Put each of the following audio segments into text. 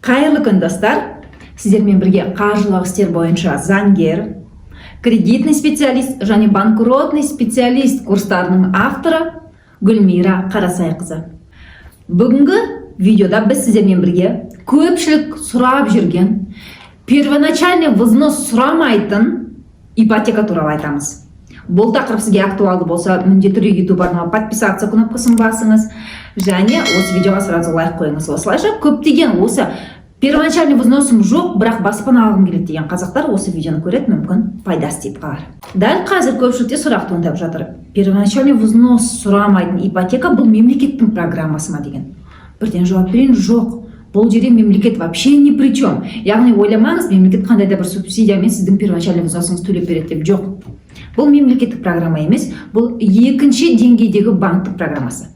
Қайырлы күн, достар! Сіздермен бірге қаржылық істер бойынша заңгер, кредитный специалист және банкротный специалист курстарының авторы Гүлмира Қарасайқызы. Бүгінгі видеода біз сіздермен бірге көпшілік сұрап жүрген первоначальный взнос сұрамайтын ипотека туралы айтамыз. Бұл тақырып сізге актуалды болса, міндетті түрде YouTube арнама подписаться кнопкасын басыңыз және осы видеоға сразу лайк қойыңыз. Осылайша көптеген осы первоначальный взносым жоқ, бірақ баспана алғым келеді деген қазақтар осы видеоны көреді, мүмкін, пайдасы тиіп қалар. Дәл қазір көпшілікте сұрақ туындап жатыр: первоначальный взнос сұрамайтын ипотека бұл мемлекеттің программасы ма деген. Бірден жауап берейін: жоқ, бұл жерде мемлекет вообще ни при чем. Яғни ойламаңыз, мемлекет қандай да бір субсидиямен сіздің первоначальный взносыңызды төлеп береді деп. Жоқ, бұл мемлекеттік программа емес, бұл екінші деңгейдегі банктік программасы.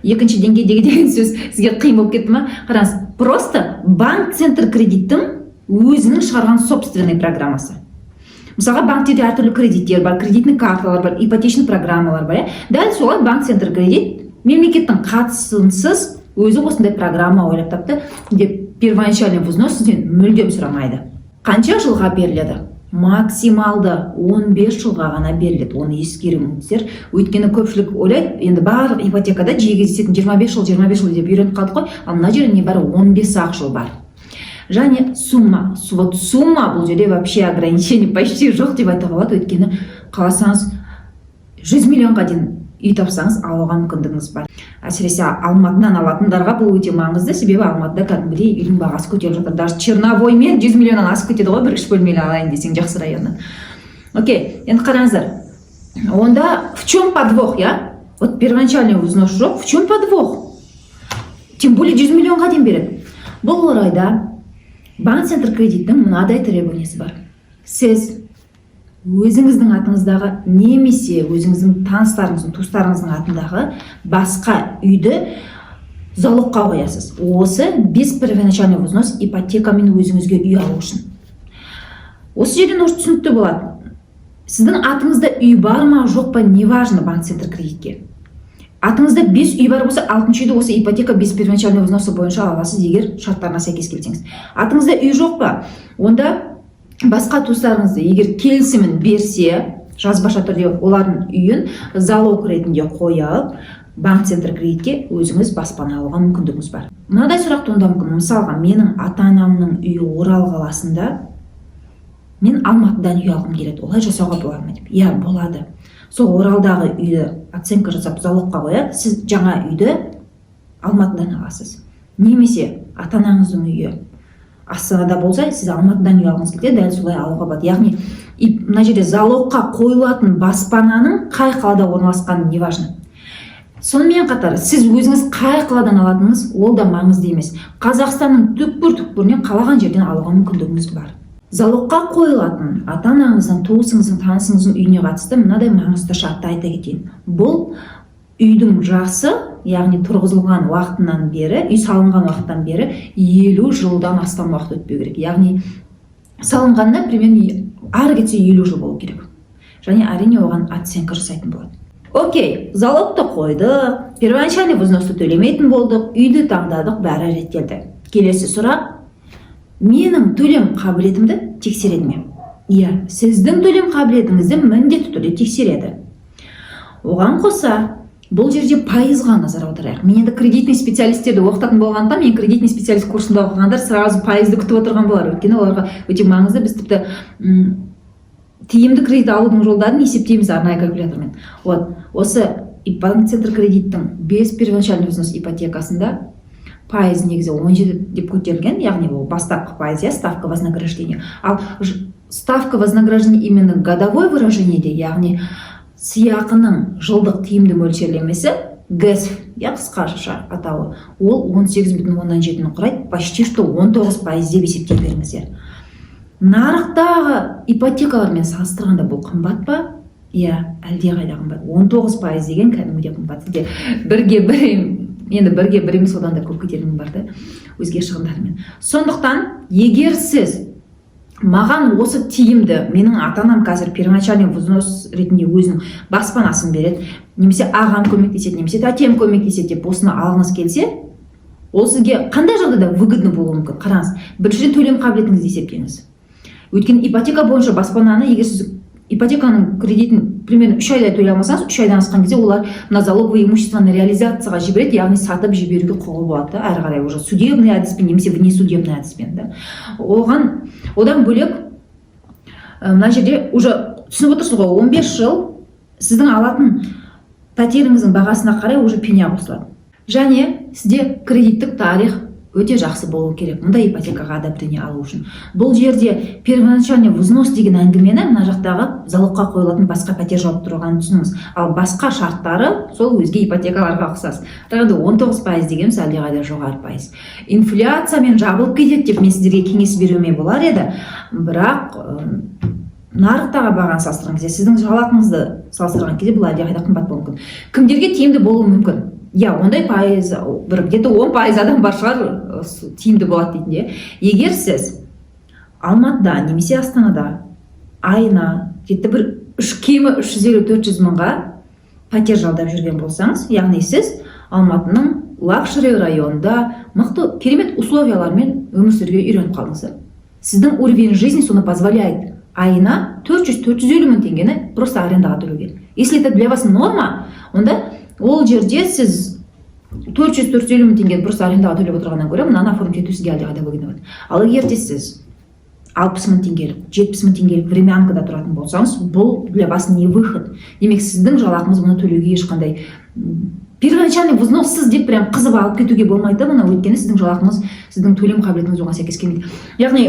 Екінші деңгейдегі деген сөз сізге қиын болып кетті ма? Қараңыз, просто банк Центр Кредиттің өзінің шығарған собственный программасы. Мысалға, банктерде әртүрлі кредиттер бар, кредитный карталар бар, ипотечный программалар бар, иә. Дәл солай банк Центр Кредит мемлекеттің қатысынсыз өзі осындай программа ойлап тапты деп, первоначальный взнос сізден мүлдем сұрамайды. Қанша жылға беріледі? Максималды 15 жылға ғана беріледі. Оны ескеріңіздер, өйткені көпшілік ойлайды, енді барлық ипотекада жиі кездесетін 25 жыл, 25 жыл деп үйреніп қалдық қой. Ал мына жерде небәрі 15 ақ жыл бар. Және сумма, вот сумма, бұл жерде вообще ограничений почти жоқ деп айтуға болады, өйткені қаласаңыз, 100 миллионға дейін үй тапсаңыз, алуға мүмкіндігіңіз бар. Әсіресе Алматыдан алатындарға бұл өте маңызды, себебі Алматыда кәдімгідей үйдің бағасы көтеріліп жатыр. Даже черновоймен 100 миллионнан асып кетеді ғой бір үш бөлмелі алайын десең жақсы районнан. Окей, енді қараңыздар, онда в чем подвох, иә? Вот первоначальный взнос жоқ, в чем подвох? Тем более 100 миллионға дейін береді. Бұл орайда банк Центр Кредиттің мынадай требованиесі бар: сіз өзіңіздің атыңыздағы немесе өзіңіздің таныстарыңыздың, туыстарыңыздың атындағы басқа үйді залогқа қоясыз осы без первоначальный взнос ипотекамен өзіңізге үй алу үшін. Осы жерден уже түсінікті болады: сіздің атыңызда үй бар ма, жоқ па, неважно банк Центр Кредитке. Атыңызда бес үй бар болса, алтыншы үйді осы ипотека без первоначального взноса бойынша ала аласыз, егер шарттарына сәйкес келсеңіз. Атыңызда үй жоқ па, онда басқа туыстарыңызды егер келісімін берсе жазбаша түрде, олардың үйін залог ретінде қойып, банк Центр Кредитке өзіңіз баспана алуға мүмкіндігіңіз бар. Мынадай сұрақ туындауы мүмкін: мысалға, менің ата анамның үйі Орал қаласында, мен Алматыдан үй алғым келеді, олай жасауға болады ма деп. Иә, болады. Сол Оралдағы үйді оценка жасап, залогқа қояды, сіз жаңа үйді Алматыдан аласыз. Немесе ата анаңыздың үйі Астанада болса, сіз Алматыдан үй алғыңыз келсе, дәл солай алуға болады. Яғни и мына жерде залогқа қойылатын баспананың қай қалада орналасқаны неважно. Сонымен қатар сіз өзіңіз қай қаладан алатыныңыз, ол да маңызды емес. Қазақстанның түкпір түкпірінен, қалаған жерден алуға мүмкіндігіңіз бар. Залогқа қойылатын ата анаңыздың, туысыңыздың, танысыңыздың үйіне қатысты мынадай маңызды шартты айта кетейін: бұл үйдің жасы, яғни тұрғызылған уақытынан бері, үй салынған уақыттан бері 50 жылдан астам уақыт өтпеу керек. Яғни салынғанына примерно ары кетсе 50 жыл болу керек. Және, әрине, оған оценка жасайтын болады. Окей, залогты қойдық, первоначальный взносты төлемейтін болдық, үйді таңдадық, бәрі реттелді. Келесі сұрақ: менің төлем қабілетімді тексереді ме? Иә, сіздің төлем қабілетіңізді міндетті түрде тексереді. Оған қоса бұл жерде пайызға назар аударайық. Мен енді кредитный специалисттерді оқытатын болғандықтан, мен кредитный специалист курсында оқығандар сразу пайызды күтіп отырған болар, өйткені оларға өте маңызды. Біз тіпті тиімді кредит алудың жолдарын есептейміз арнайы калькулятормен. Вот осы банк Центр Кредиттің без первоначальный взнос ипотекасында пайыз негізі 17 деп көтерілген, яғни ол бастапқы пайыз, иә, ставка вознаграждения. Ал ставка вознаграждения именно годовой выражениеде, яғни сыйақының жылдық тиімді мөлшерлемесі, ГЭСВ, иә, қысқаша атауы, ол 18,7-ні құрайды, почти что 19% деп есептей беріңіздер. Нарықтағы ипотекалармен салыстырғанда бұл қымбат па? Иә, әлдеқайда қымбат. 19% деген кәдімгідей қымбат. Сізде бірге бір, енді бірге бір емес, одан да көп кететіні бар да өзге шығындармен. Сондықтан егер сіз маған осы тиімді, менің ата анам қазір первоначальный взнос ретінде өзінің баспанасын береді немесе ағам көмектеседі, немесе тәтем көмектеседі деп осыны алғыңыз келсе, Ол сізге қандай жағдайда выгодно болуы мүмкін? Қараңыз, біріншіден, төлем қабілетіңізді есептеңіз. Өйткені ипотека бойынша баспананы, егер сіз ипотеканың кредитін примерно 3 айда төлей алмасаңыз, 3 айдан асқан кезде олар мына залоговое имуществоны реализацияға жібереді, яғни сатып жіберуге құқығы болады да, әрі қарай уже судебный әдіспен немесе внесудебный әдіспен да. Оған одан бөлек, мына жерде уже түсініп отырсыз ғой, 15 жыл сіздің алатын пәтеріңіздің бағасына қарай уже пеня қосылады. Және сізде кредиттік тарих өте жақсы болу керек мұндай ипотекаға одобрение алу үшін. Бұл жерде первоначальный взнос деген әңгімені мына жақтағы залогқа қойылатын басқа пәтер жауып тұрғанын түсініңіз. Ал басқа шарттары сол өзге ипотекаларға ұқсас. Бірақ енді 19% дегеніміз әлдеқайда жоғары пайыз. Инфляциямен жабылып кетеді деп мен сіздерге кеңес беруіме болар еді, бірақ нарықтағы бағаны салыстырған кезде, сіздің жалақыңызды салыстырған кезде бұл әлдеқайда қымбат болуы мүмкін. Кімдерге тиімді болуы мүмкін? Иә, ондай пайыз бір где-то 10% адам бар шығар тиімді болады дейтін де. Егер сіз Алматыда немесе Астанада айына где-то бір үш, кемі 350-400 мыңға пәтер жалдап жүрген болсаңыз, яғни сіз Алматының лакшери районында мықты, керемет условиялармен өмір сүруге үйреніп қалдыңыз да, сіздің уровень жизни соны позволяет, айына 400-450 мың теңгені просто арендаға төлеуге, если это для вас норма, онда ол жерде сіз 400-450 мың теңгені просто арендаға төлеп отырғаннан гөрі мынаны оформить ету сізге әлдеқайда выгодно болады. Ал егер де сіз 60 мың теңгелік, 70 мың теңгелік времянкада тұратын болсаңыз, бұл для вас не выход. Демек, сіздің жалақыңыз мұны төлеуге ешқандай первоначальный взноссыз деп прям қызып алып кетуге болмайды да мұны, өйткені сіздің жалақыңыз, сіздің төлем қабілетіңіз оған сәйкес келмейді. Яғни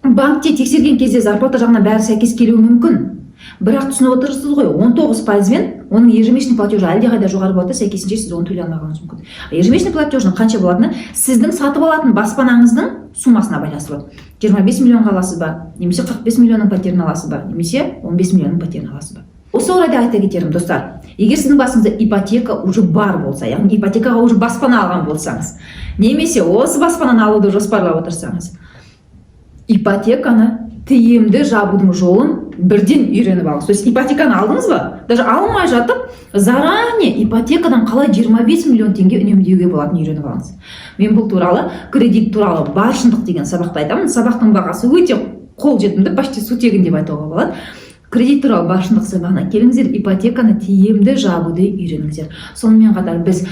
банкте тексерген кезде зарплата жағынан бәрі сәйкес келуі мүмкін, бірақ түсініп отырсыз ғой, 19 пайызбен оның ежемесячный платежі әлдеқайда жоғары болады да, сәйкесінше сіз оны төлей алмай қалуыңыз мүмкін. Ежемесячный платежінің қанша болатыны сіздің сатып алатын баспанаңыздың суммасына байланысты болады: 25 миллионға аласыз ба немесе 45 миллионның пәтерін аласыз ба, немесе 15 миллионның пәтерін аласыз ба. Осы орайда айта кетерім, достар, егер сіздің басыңызда ипотека уже бар болса, яғни ипотекаға уже баспана алған болсаңыз немесе осы баспананы алуды жоспарлап отырсаңыз, ипотеканы тиімді жабудың жолын бірден үйреніп алыңыз. То есть ипотеканы алдыңыз ба, даже алмай жатып, заранее ипотекадан қалай 25 миллион теңге үнемдеуге болатынын үйреніп алыңыз. Мен бұл туралы «Кредит туралы бар шындық» деген сабақта айтамын. Сабақтың бағасы өте қолжетімді, почти су тегін деп айтуға болады. «Кредит туралы бар шындық» сабағына келіңіздер, ипотеканы тиімді жабуды үйреніңіздер. Сонымен қатар біз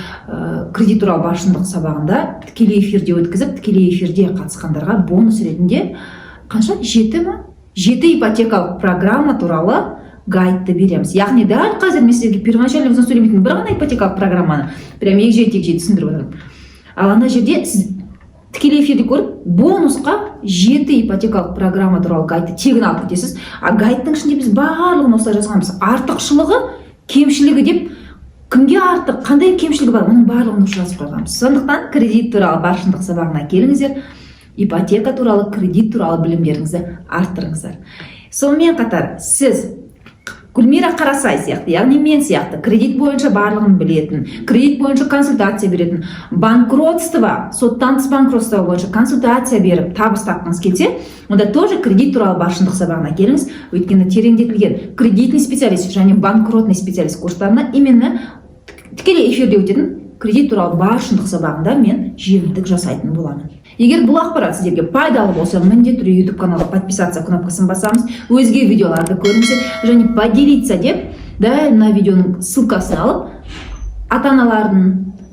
«Кредит туралы бар шындық» сабағында тікелей эфирде өткізіп, тікелей эфирде қатысқандарға бонус ретінде қанша, жеті ма, жеті ипотекалық программа туралы гайдты береміз. Яғни дәл қазір мен сіздерге первоначальный взнос төлемейтін бір ғана ипотекалық программаны прям егжей тегжей түсіндіріп отырмын. Ал ана жерде сіз тікелей эфирде көріп, бонусқа жеті ипотекалық программа туралы гайдты тегін алып кетесіз. А гайдтың ішінде біз барлығын осылай жазғанбыз: артықшылығы, кемшілігі деп, кімге артық, қандай кемшілігі бар, оның барлығын осы жазып қойғанбыз. Сондықтан «Кредит туралы бар шындық» сабағына келіңіздер, ипотека туралы, кредит туралы білімдеріңізді арттырыңыздар. Сонымен қатар сіз Гүлмира Қарасай сияқты, яғни мен сияқты кредит бойынша барлығын білетін, кредит бойынша консультация беретін, банкротство, соттан тыс банкротство бойынша консультация беріп табыс тапқыңыз келсе, онда тоже «Кредит туралы бар шындық» сабағына келіңіз. Өйткені тереңдетілген кредитный специалист және банкротный специалист курстарына именно тікелей эфирде өтетін «Кредит туралы бар шындық» сабағында мен жеңілдік жасайтын боламын. Егер бұл ақпарат сіздерге пайдалы болса, міндетті түрде YouTube каналға подписаться кнопкасын басамыз, өзге видеоларды көріңіздер және поделиться деп дәл мына видеоның ссылкасын алып, ата аналардың,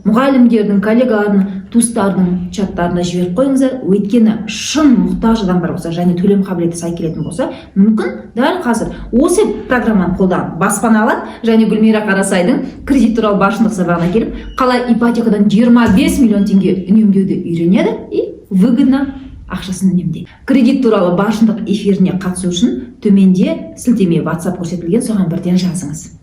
мұғалімдердің, коллегалардың, туыстардың чаттарына жіберіп қойыңыздар. Өйткені шын мұқтаж адам бар болса және төлем қабілеті сай келетін болса, мүмкін, дәл қазір осы программаны қолданып баспана алады және Гүлмира Қарасайдың «Кредит туралы бар шындық» сабағына келіп, қалай ипотекадан 25 миллион теңге үнемдеуді үйренеді и выгодно ақшасын үнемдейді. «Кредит туралы бар шындық» эфиріне қатысу үшін төменде сілтеме, WhatsApp көрсетілген, соған бірден жазыңыз.